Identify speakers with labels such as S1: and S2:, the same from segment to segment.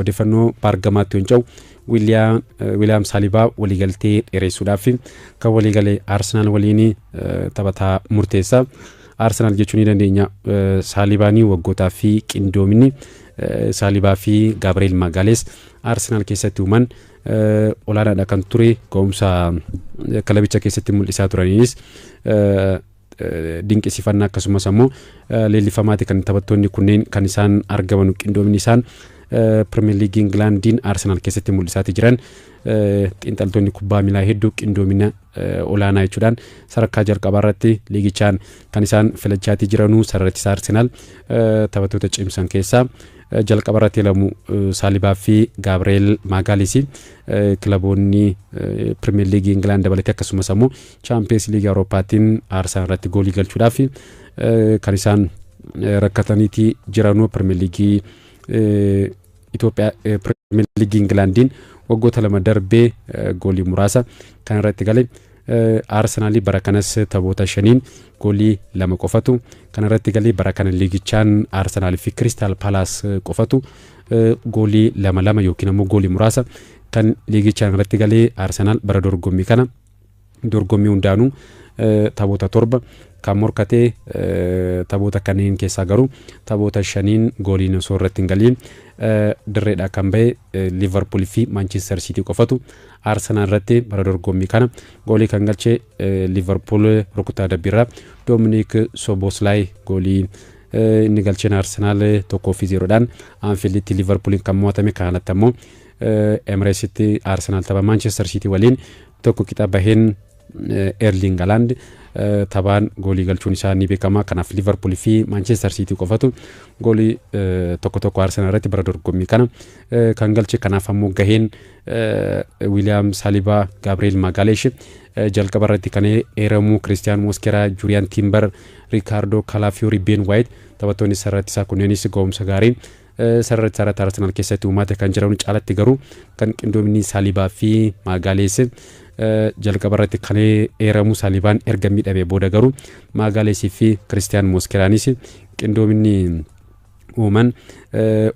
S1: Odeeffannoo baargamaatti yoo ce'u, Wiiliyaam Saalibaa waliigaltee dheeressuudhaaf kan waliigalee Arsenaal waliin taphataa murteessaa. Arsenaal jechuu ni dandeenya. Saalibaanii waggootaa fi qindoominni Saalibaa fi Gaabireel Magaalees Arsenaal keessatti uuman olaanaadha kan ture. Ga'umsa kilabicha keessatti mul'isaa turaniinis dinqisiifannaa akkasumas ammoo leellifamaati kan taphattoonni kunneen kan isaan argaman. Qindoominni isaan Pirimeer Liigii Ingilaandiin Arsenaal keessatti mul'isaati jiran, xiinxaltoonni kubbaa miilaa hedduu qindoomina olaanaa jechuudhaan sadarkaa jalqabaa irratti liigichaan kan isaan filachaatii jiranuu. Sarara ittisaa Arsenaal taphattoota cimsan keessaa jalqaba irratti lamu Saalibaa fi Gaabireel Maagaalisi. Kilaboonni Pirimeer Liigii Ingilaand dabalatee akkasumas ammoo Chaampiyeens Liigii Awurooppaatiin Arsenaal irratti goolii galchuudhaaf kan isaan rakkataniiti jiranuu. Pirimeer Liigii Itoophiyaa, Pirimeer Liigii Ingilaandiin waggoota 2 darbee goolii muraasa kan irratti gale Arsenaalii bara kanas taphoota 5n goolii 2 qofatu kan irratti galee. Bara kana liigichaan Arsenaalii fi Kiristaal Paalaas qofatu goolii 2 2 yookiin ammoo goolii muraasa kan liigichaan irratti galee. Arsenaal bara dorgommii kana dorgommii hundaanuu taphoota 7 kan morkatee, taphoota kanneen keessaa garuu taphoota 5n gooliin osoo irratti hin galiin dirreedha kan bahe. Liverpool fi Manchester City qofatu Arsenal irratti bara dorgommii kana goolii kan galche. Liverpool rukuttaa dabbiirraa Dominic Soboslai goolii inni galcheen Arsenal 1-0dhaan Anfielditti Liverpooliin kan mo'atame. Kanalatti ammoo Emireesitti Arsenal tapha Manchester City waliin 1 qixa baheen Erling Haaland taphaan goolii galchuun isaa ni beekama. Kanaaf Liverpool fi Manchester City qofatu goolii 1 1 Arsenal irratti bara dorgommii kana kan galche. Kanaaf ammoo gaheen Wiiliyaam Saliba, Gabriel Magalhaes jalqaba irratti kan eeramu, Kiristiyaan Moskeraa, Juuriyaan Timber, Riikaardoo Kalaafiyoori, Ben Waayit, taphattoonni sarara ittisaa kunneenis ga'umsa gaarii sarara ittisaa irratti Arsenal keessatti uumaate kan jiran. Caalatti garuu kan qindoominni Saalibaa fi Maagalees jalqaba irratti kan eeramu. Saalibaan erga miidhamee booda garuu Maagaleesii fi Kiristiyaan Moskeraanis qindoominni uuman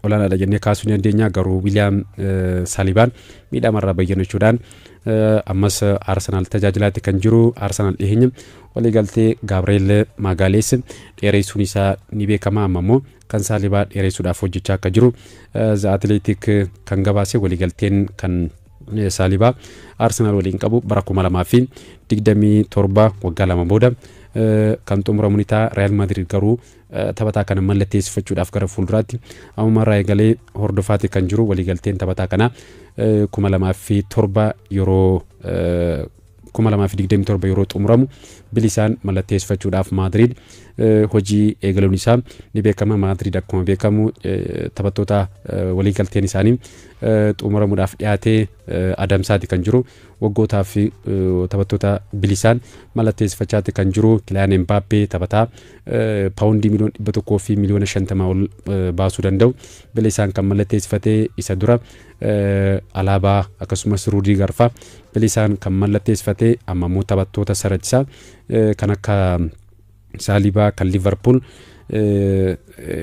S1: olaanaadha jennee kaasuu ni dandeenya. Garuu Wiiliyaam Saalibaan miidhamarraa bayyanachuudhaan ammas Arsenaal tajaajilaatti kan jiru. Arsenaal dhiyeenya waliigaltee Gaabireel Maagaalees dheeressuun isaa ni beekama. Amma immoo kan Saalibaa dheeressuudhaaf hojjechaa akka jiru The Athletic kan gabaase. Waliigalteen kan Saalibaa Arsenaal waliin qabu bara 2027, waggaa 2 booda kan xumuramu ni ta'a. Real Madrid garuu taphataa kana mallatteessifachuudhaaf gara fuulduraatti ammumarraa eegalee hordofaati kan jiru. Waliigalteen taphataa kana 2007 yeroo 2027 yeroo xumuramu bilisaan mallatteessifachuudhaaf Maadriid hojii eegaluun isaa ni beekama. Maadriid akkuma beekamu taphattoota waliigalteen isaanii xumuramuudhaaf dhiyaatee adamsaati kan jiru. Waggootaaf taphattoota bilisaan mallatteessifachaati kan jiru. Kiliyaan Embappee taphataa paawundii miliyoona 100 fi miliyoona 50 ol baasuu danda'u bilisaan kan mallatteessifatee, isa dura Alaabaa akkasumas Ruudii Garfaa bilisaan kan mallatteessifatee, amma immoo taphattoota sarachisaa kan akka Saalibaa, kan Liverpool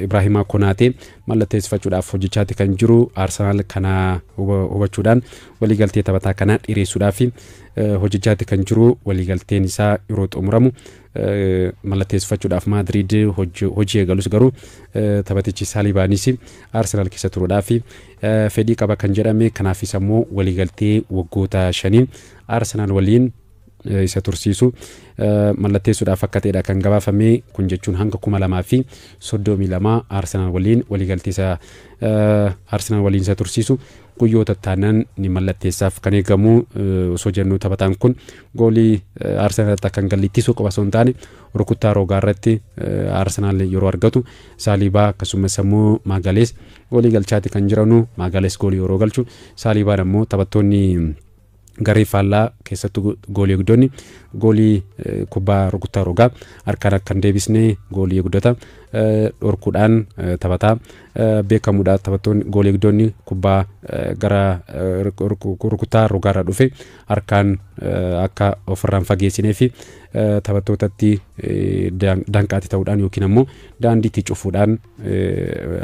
S1: Ibraahimaa Konaatee mallatteessifachuudhaaf hojjechaati kan jiru. Arsenaal kana hubachuudhaan waliigaltee taphataa kanaa dheeressuudhaaf hojjechaati kan jiru. Waliigalteen isaa yeroo xumuramu mallatteessifachuudhaaf Maadriid hojii eegalus, garuu taphatichi Saalibaanis Arsenaal keessa turuudhaaf fedhii qaba kan jedhame. Kanaafis ammoo waliigaltee waggoota 5 Arsenaal waliin isa tursiisu mallatteessuudhaaf akka ta'edha kan gabaafame. Kun jechuun hanga 2032 Arsenaal waliin waliigaltee isa Arsenaal waliin isa tursiisu guyyoota taanaan ni mallatteessaaf kan eegamu osoo jennu, taphataan kun goolii Arsenaal irratti akka hin galle ittisuu qofa osoo hin taane rukuttaa rogaa irratti Arsenaal yeroo argatu Saalibaa akkasumas immoo Maagalees goolii galchaati kan jiranu. Maagalees goolii yeroo galchu, Saalibaan ammoo taphattoonni garee faallaa keessattuu goolii eegdonni goolii kubbaa rukuttaa rogaa harkaan akka hin deebisne goolii eegdota dhorkuudhaan taphataa beekamuudha. Taphattoonni goolii eegdonni kubbaa gara rukutaa rogaarraa dhufe harkaan akka ofirraan fageessinee fi taphattootatti danqaatti ta'uudhaan yookiin ammoo daandiitti cufuudhaan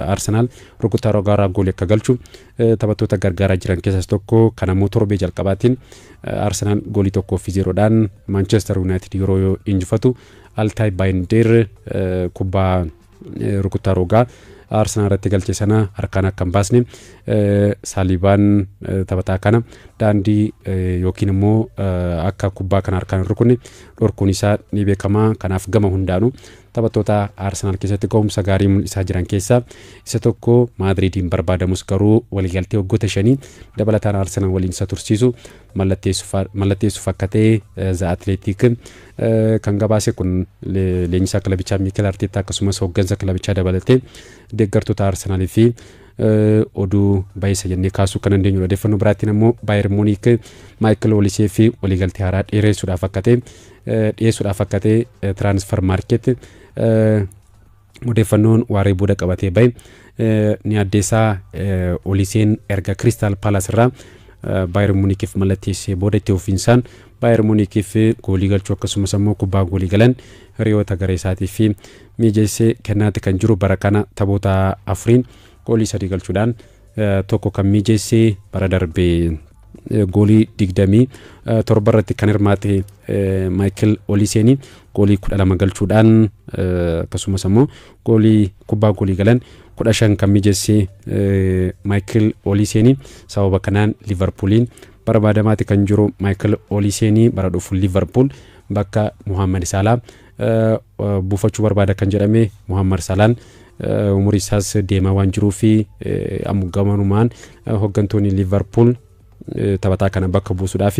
S1: Arsenaal rukutaa rogaarraa goolii akka galchu taphattoota gargaaraa jiran keessaas tokko. Kan ammoo torbee jalqabaatiin Arsenaal goolii 1-0dhaan Manchester United yeroo injifatu Altay Bayindir kubbaa rukutaa rogaa Arsenaal irratti galche sana harkaan akka hin baasne Saalibaan taphataa kana daandii yookiin immoo akka kubbaa kana harkaan hin rukunne dhorkuun isaa ni beekama. Kanaaf gama hundaanuu taphattoota Arsenaal keessatti ga'umsa gaarii mul'isaa jiran keessaa isa tokko. Maadriidiin barbaadamus garuu waliigaltee waggoota 5 dabalataan Arsenaal waliin isa tursiisu mallatteessuuf akka ta'e The Athletic kan gabaase. Kun leenjisaa kilabichaa Mikel Arteetaa akkasumas hooggansa kilabichaa dabalatee deeggartoota Arsenaalii fi oduu baay'isa jennee kaasuu kan dandeenyudha. Odeeffannoo biraatiin ammoo Bayern Munich Michael Olisee fi waliigaltee haaraa dheeressuudhaaf akka ta'e dhiyeessuudhaaf akka ta'e Transfer Market odeeffannoon waaree booda qabatee bahe ni addeessaa. Oliseen erga Crystal Palace irraa Bayern Munichiif mallatteessee booda itti fufiinsaan Bayern Munichiif goolii galchuu akkasumas ammoo kubbaa goolii galan hiriyoota garee isaatii fi mijeessee kennaatti kan jiru. Bara kana taphoota 4n goolii 3 galchuudhaan tokko kan mijeessee, bara darbee goolii 27 irratti kan hirmaate Michael Oliseeni goolii 12 galchuudhaan akkasumas ammoo goolii kubbaa goolii galan 15 kan mijeesse Michael Oliseeni. Sababa kanaan Liverpooliin barbaadamaati kan jiru Michael Oliseeni bara dhufu Liverpool bakka Muhammad Salah buufachuu barbaada kan jedhame. Muhammad Salaan umurii isaas deemaa waan jiruu fi gamanumaan hooggantoonni Liverpool taphataa kana bakka buusuudhaaf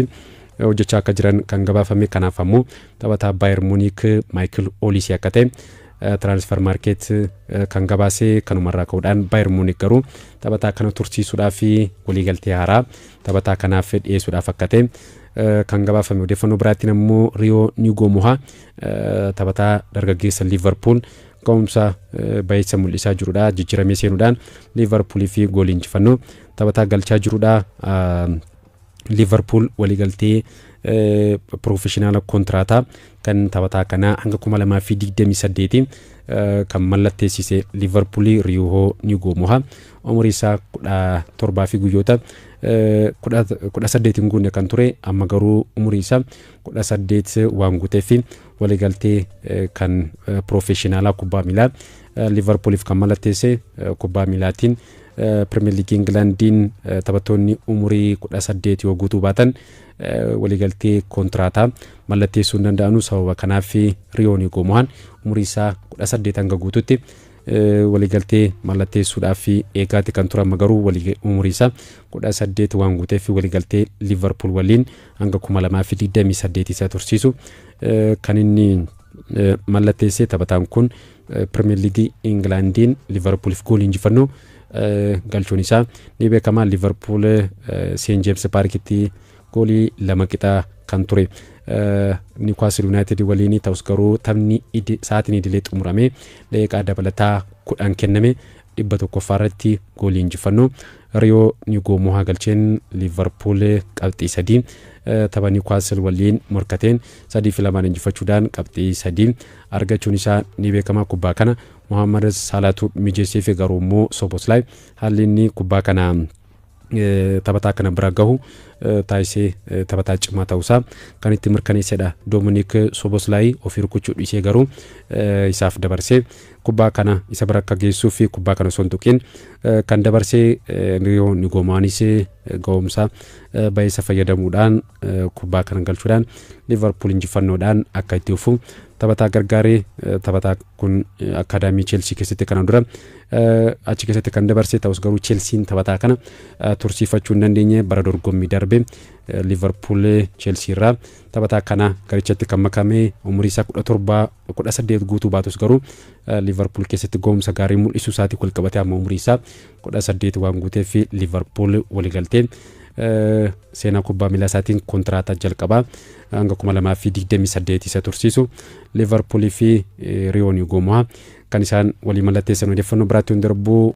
S1: hojjechaa akka jiran kan gabaafame. Kanaaf ammoo taphataa Bayern Munich Michael Olise akka ta'e Transfer Market kan gabaase. Kanumarraa ka'uudhaan Bayern Munich garuu taphataa kana tursiisuudhaaf waliigaltee haaraa taphataa kanaaf dhiyeessuudhaaf akka ta'e kan gabaafame. Odeeffannoo biraatiin ammoo Rio Ngumoha, taphataa dargaggeessa Liverpool ga'umsa baay'isa mul'isaa jirudha. Jijjiiramee seenuudhaan Liverpoolii fi goolii injifannoo taphataa galchaa jirudha. Liverpool waliigaltee piroofeshinaala kontiraataa kan taphataa kanaa hanga 2028 kan mallatteessise Liverpoolii Rio Ngumoha umurii isaa 17 fi guyyoota 18 hin guunne kan ture, amma garuu umurii isaa 18 waan guuteef waliigaltee kan piroofeshinaalaa kubbaa miilaa Liverpooliif kan mallatteesse. Kubbaa miilaatiin Premier League Ingilaandiin taphattoonni umurii 18 yoo guutuu baatan waliigaltee kontiraataa mallatteessuu hin danda'anu. Sababa kanaaf Rio Ngumohaan umurii isaa 18 hanga guututti waliigaltee mallatteessuudhaaf eegaati kan ture. Amma garuu umurii isaa 18 waan guuteef waliigaltee Liverpool waliin hanga 2028 isa tursiisu kan inni mallatteessee. Taphataan kun Premier League Ingilaandiin Liverpooliif goolii injifannoo galchuun isaa ni beekama. Liverpool St James Parkitti goolii 2 qixaa kan ture Newcastle United waliin ta'us garuu taphni sa'aatiin idilee xumurame daqiiqaa dabalataa 10 kenname 100ffaa irratti goolii injifannoo Rio Ngumoha galcheen Liverpool qabxii 3 tapha Newcastle waliin morkateen 3-2 injifachuudhaan qabxii 3 argachuun isaa ni beekama. Kubbaa kana Mohammad Salaatu mijeessee fi garuu immoo Soboslay haalli inni kubbaa kana taphataa kana bira gahu taasisee taphataa cimaa ta'uusaa kan itti mirkaneessedha. Dominic Soboslay ofii rukuchuu dhiisee garuu isaaf dabarsee kubbaa kana isa bira akka geessuu fi kubbaa kana osoo hin tuqin kan dabarsee Rio Ngumohaanis ga'umsa baay'isa fayyadamuudhaan kubbaa kana galchuudhaan Liverpool injifannoodhaan akka itti fufu taphataa gargaaree. Taphataa kun akaadaamii Cheelsii keessatti kana dura achi keessatti kan dabarse ta'us garuu Cheelsiin taphataa kana tursiifachuu hin dandeenye. Bara dorgommii darbe Liverpool Cheelsii irraa taphataa kana garichatti kan makame umurii isaa 17 18 guutuu baatus garuu Liverpool keessatti ga'umsa gaarii mul'isuu isaatii wal qabatee amma umurii isaa 18 waan guuteef Liverpool waliigaltee seenaa kubbaa miilaa isaatiin kontiraataa jalqabaa hanga 2028 isa tursiisu Liverpoolii fi Rio Ngumoha kan isaan walii mallatteessan. Odeeffannoo biraatti hin darbuu.